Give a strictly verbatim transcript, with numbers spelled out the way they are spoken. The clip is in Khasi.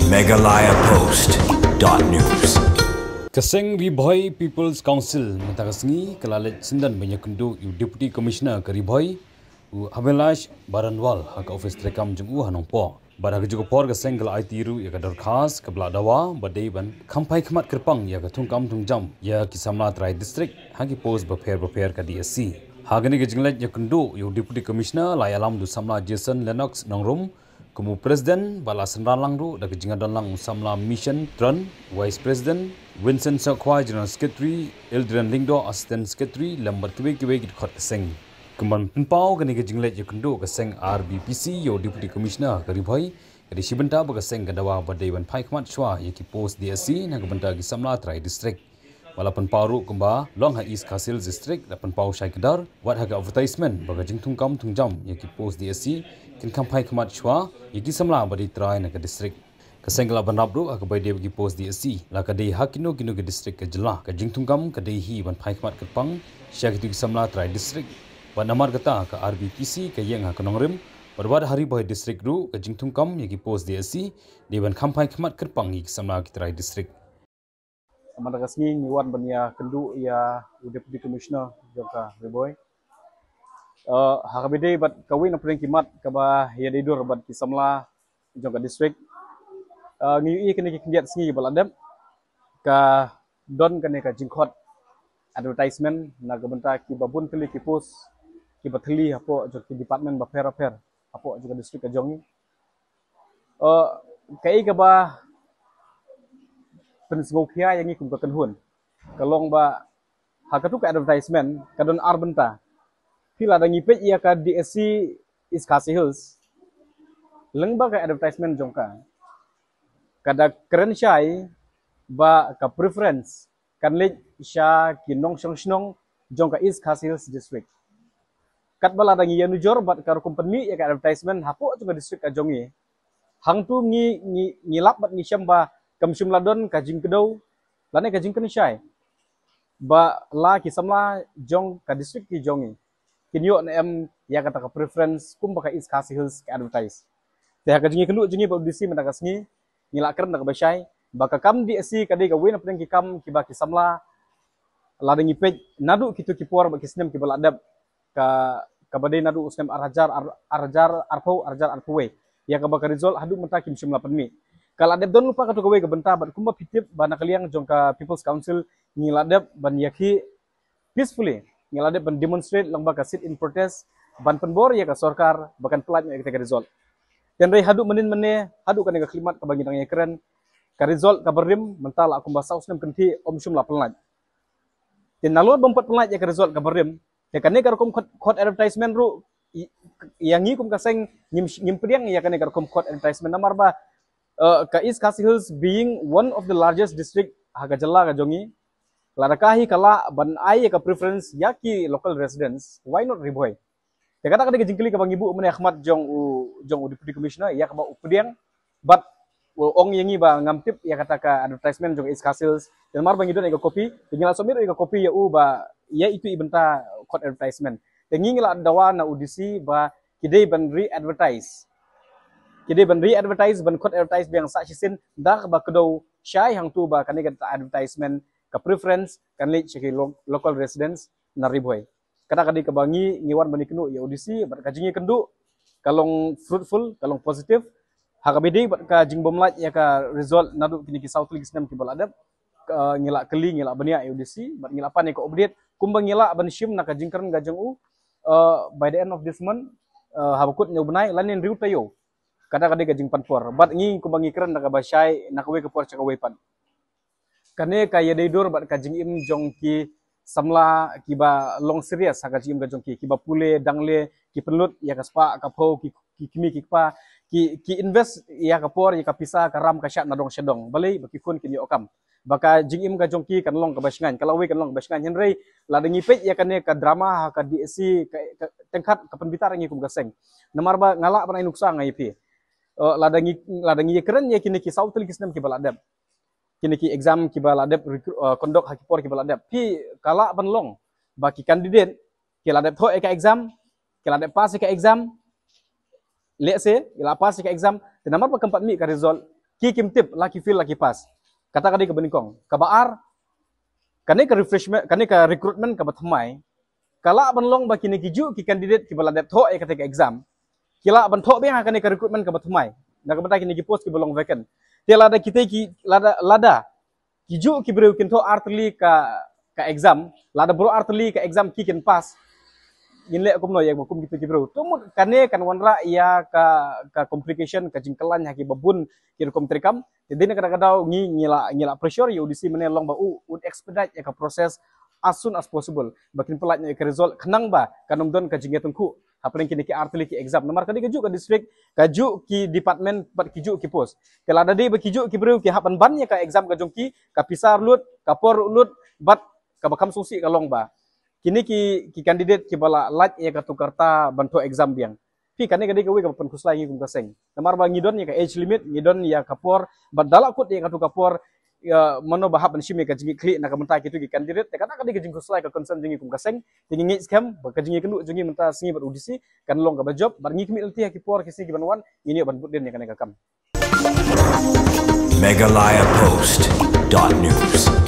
Meghalaya Post dot news. Ka seng Ri Bhoi People's Council mynta ka sngi ka la leit syndon ban ïakynduh ïa u Deputy Commissioner ka Ri Bhoi, u Abhilash Baranwal, ha ka office treikam jong u ha Nongpoh. Bad ha kajuh ka por ka seng ka la aiti ruh ïa ka dorkhas kaba la dawa ba dei ban kham phai khmat kyrpang ïa ka thungkam thungjam ïa ki samla trai district ha ki post bapher bapher ka D S C. Ha kane ka jingleit ïakynduh ïa u Deputy Commissioner la ïalam da u samla Jason Lennox Nongrum kum u President, bad la synran lang ruh da ka jingïadon lang u samla Mission Tron, Vice President, Vincent Sokhwai, General Secretary, Ildren Lyngdoh, Assistant Secretary, lem bad kiwei kiwei ki dkhot ka seng. Kumban pynpaw kane ka jingleit ïakynduh ka seng R B P C ïa u Deputy Commissioner ka Ri Bhoi ka dei shi bynta ba ka seng ka dawa ba dei ban phai khmat shuwa ïa ki post D S C na ka bynta ki samla trai district. Ba la pynpaw ruh kumba long ha East Khasi Hills District la pynpaw shai kdar wat ha ka advertisement ba ka jingthungkam thungjam ïa ki post D S C kin kham phai khmat shuwa ïa ki samla ba dei trai na ka district. Ka seng ka la bynrap ruh ha kaba ïadei bad ki post D S C, la ka dei ha kino kino ki district ka jylla, ka jingthungkam ka dei hi ban phai khmat kyrpang sha kito ki samla trai district. Bad namar kata ka R B P C ka ïeng ha ka nongrim bad wat ha Ri Bhoi District ruh ka jingthungkam ïa ki post D S C dei ban kham phai khmat kyrpang ïa ki samla ki trai district. Mynta ka sngi ngi wan ban ïakynduh ïa u Deputy Commissioner jong ka Ri Bhoi. Eh, ha kaba ïadei bad kawei na pdeng ki mat kaba ïadei dur bad ki samla jong ka district. Eh, ngi ïohi kine ki khyndiat sngi ba la dep ka don kane ka jingkhot advertisement na ka bynta kiba bun tylli ki post kiba thylli hapoh jong ki department bapher bapher hapoh jong ka district ka jong ngi. Eh, kaei kaba pynsngewkhia ïa ngi kum ka kynhun ka long ba ha katu ka advertisement ka don ar bynta. Phi lada ngi peit ïa ka D S C East Khasi Hills, lyngba ka advertisement jong ka, ka da kren shai ba ka preference kan leit sha ki nongshong shnong jong ka East Khasi Hills District. Katba lada ngi ïanujor bad ka rukom pynmih ïa ka advertisement hapoh jong ka district ka jong ngi, hangtu ngi, ngi, ngi lap bad ngi shem ba kam shym la don ka jingkdew lane ka jingkren shai ba la ki samla jong ka district ki jong ngi kin ïoh ne em ïa kata ka preference kumba ka East Khasi Hills ka advertise. Te ha ka jingïakynduh jong ngi bad u D C mynta ka sngi, ngi la kren da kaba shai ba ka kam D S C ka dei kawei na pdeng ki kam kiba ki samla, lada ngi peit naduh kito ki por bad ki snem kiba la dep, ka, kaba dei naduh u snem ar hajar, ar, ar hajar arphew, ar hajar arphew wei, ïa kaba ka result haduh mynta kim shym la pynmih. Ka la dep don lypa katu kawei ka bynta bad kumba phi tip ba na ka liang jong ka People's Council ngi la dep ban ïakhih peacefully, ngi la dep ban demonstrate lyngba ka sit in protest ban pynbor ïa ka sorkar ba kan pyllait noh ïa kata ka result. Hynrei haduh mynnin mynne, haduh kane ka khyllipmat kaba ngi dang ïakren, ka result kaba rim mynta la kumba saw snem kynthih ym shym la pyllait. Te nalor bym pat pyllait ïa ka result kaba rim, te kane ka rukom khot, khot advertisement ruh, i-, ïa ngi kum ka seng ngim, ngim pdiang ïa kane ka rukom khot advertisement namar ba, eh, ka East Khasi Hills being one of the largest district ha ka jylla ka jong ngi, lada ka hi ka lah ban ai ïa ka preference ïa ki local residents, why not Ri Bhoi? Te kata ka dei ka jingkylli kaba ngi buh mynne ha khmat jong u, jong u Deputy Commissioner ïa kaba u pdiang bad u ong ïa ngi ba ngam tip ïa kata ka advertisement jong East Khasi Hills. Te namar ba ngi don ïa ka copy, te ngi la submit ïa ka copy ïa u ba ïa itu i bynta khot advertisement. Te ngi, ngi la dawa na u D C ba ki dei ban re-advertise. Ki dei ban re-advertise, ban khot advertise biang sa shisien da kaba kdew shai hangtu ba kane ka advertisement ka preference kan leit sha ki lo-, local residents na Ri Bhoi. Kata ka dei kaba ngi, ngi wan ban ïakynduh ïa u D C bad ka jingïakynduh ka long fruitful, ka long positive. Ha kaba ïadei bad ka jingbymlait ïa ka result naduh kine ki saw tylli ki snem kiba la dep, ka, ngi la kylli, ngi la bniah ïa u D C bad ngi la pan ïa ka update kumba ngi lah ban shim na ka jingkren ka jong u, eh, by the end of this month, eh, haba kut une u bnai lane hynriew taïew. Kata ka dei ka jingpan por bad ngi kumba ngi kren na kaba shai na kawei ka por sha kawei pat. Kane ka ïadei dur bad ka jingim jong ki samla kiba long serious ha ka jingim ka jong ki, kiba pule dangle, ki pynlut ïa ka spah ka phew, ki, ki kmie ki kpa, ki, ki invest ïa ka por, ïa ka pisa, ka ram ka shah na dong sha dong. Balei? Ba ki khun kin ïoh kam. Ba ka jingim ka jong ki kan long kaba shngaiñ, ka lawei kan long kaba shngaiñ. Hynrei lada ngi peit ïa kane ka drama ha ka D S C ka, ka, tengkhat ka pynbitar ïa ngi kum ka seng. Namar ba nga lah ban ai nuksa nga ïa phi. Eh, lada ngi, lada ngi ïakren ïa kine ki saw tylli ki snem kiba la dep, kine ki exam kiba la dep recru-, eh, conduct ha ki por kiba la dep, phi, ka lah ban long ba ki candidate ki la dep thoh ïa ka exam, ki la dep pass ïa ka exam, let's say ki la pass ïa ka exam, te namar ba kam pat mih ka result, Ki kim tip la ki fail la ki pass. Kata ka dei kaba nyngkong. Kaba ar, kane ka refreshment, kane ka recruitment kaba thymmai ka lah ban long ba kine ki juh ki candidate kiba la dep thoh ïa kata ka exam ki lah ban thoh biang ha kane ka recruitment kaba thymmai na ka bynta kine ki post kiba long vacant. Te lada kita ki, lada lada ki juh ki briew kin thoh artylli ka ka exam, lada baroh artylli ka exam ki kin pass, ngin leh kumno ïa ba kum kita ki briew? To mut kane kan wanrah ïa ka ka complication, ka jingkylla ha kiba bun ki rukom treikam. Te dei na kata ka daw ngi ngi la ngi la pressure ïa U D C mynne long ba u un expedite ïa ka process as soon as possible ba kin pyllait ïa ka result khnang ba kan ym don ka jingïatyngkhuh hapdeng kine ki artylli ki exam. Namar ka dei ka juh ka district, ka juh ki department bad ki juh ki post. Te lada dei ba ki juh ki briew ki hap ban ban ïa ka exam ka jong ki, ka pisa ruh lut, ka por ruh lut, bad kaba kham sngewsih ka long ba kine ki ki candidate kiba la lait ïa katu ka rta ban thoh exam biang. Phi, kane ka dei kawei kaba pynkhuslai ngi kum ka seng. Namar ba ngi don ïa ka age limit, ngi don ïa ka por, bad da la kut ïa katu ka por, ïa mano ba hap ban shim ïa ka jingïakhlieh na ka bynta kitu ki candidate. Te kata ka dei ka jingkhuslai, ka concern jong ngi kum ka seng. Te ngi ngeit skhem ba ka jingïakynduh jong ngi mynta sngi bad U D C kan long kaba jop, bad ngi khmih lynti ha ki por ki sngi kiban wan ngin ïoh ban bud dien ïa kane ka kam. Meghalaya Post dot news.